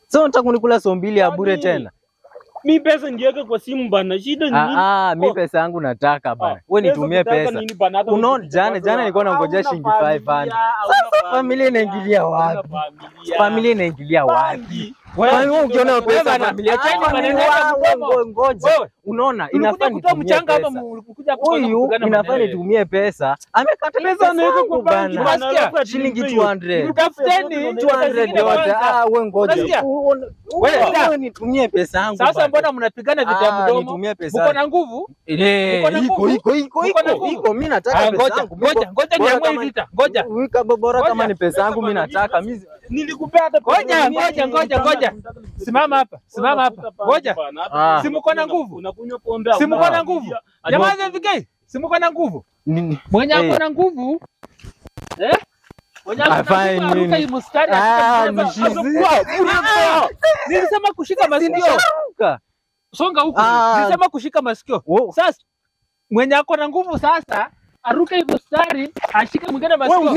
So unataka kunikula so mbili ya bure tena? Mi pesa ndiweke kwa simu bana. Shida ni nini? Ah, mi pesa yangu nataka bana. Wewe nitumie pesa. Unaona jana nilikuwa nangojea shilingi 500. Sasa familia inaingilia wapi? Familia inaingilia wapi? Wewe ukiona pesa familia cheni maneno yako ngoja. Unaona inafaa kutoa mchanga ama mlikuja huyu inafaa nitumie pesa. Amekata pesa anaweka kwa banki bana. Shilingi 200. Tafuteni 200 yote. Ah, wewe ngoja. Wewe nitumie pesa yangu. Sasa mbona mnapigana vita ya mdomo? Nitumie pesa. Mko na nguvu? Iko iko iko iko. Mimi nataka pesa yangu. Ngoja ngoja niamue vita. Ngoja. Bora kama ni pesa yangu mimi nataka. Mimi nilikupea hata ngoja ngoja ngoja ngoja. Simama hapa. Simama hapa. Ngoja. Si mko na nguvu? Unakunywa pombe. Si mko na nguvu? Jamaa VK, si mko na nguvu? Mwenye ako na nguvu? Eh? Mwenye ako na nguvu aruka mstari. Nilisema kushika masikio. Songa huko. Nilisema kushika masikio. Sasa mwenye ako na nguvu sasa aruka mstari ashike mwingine masikio.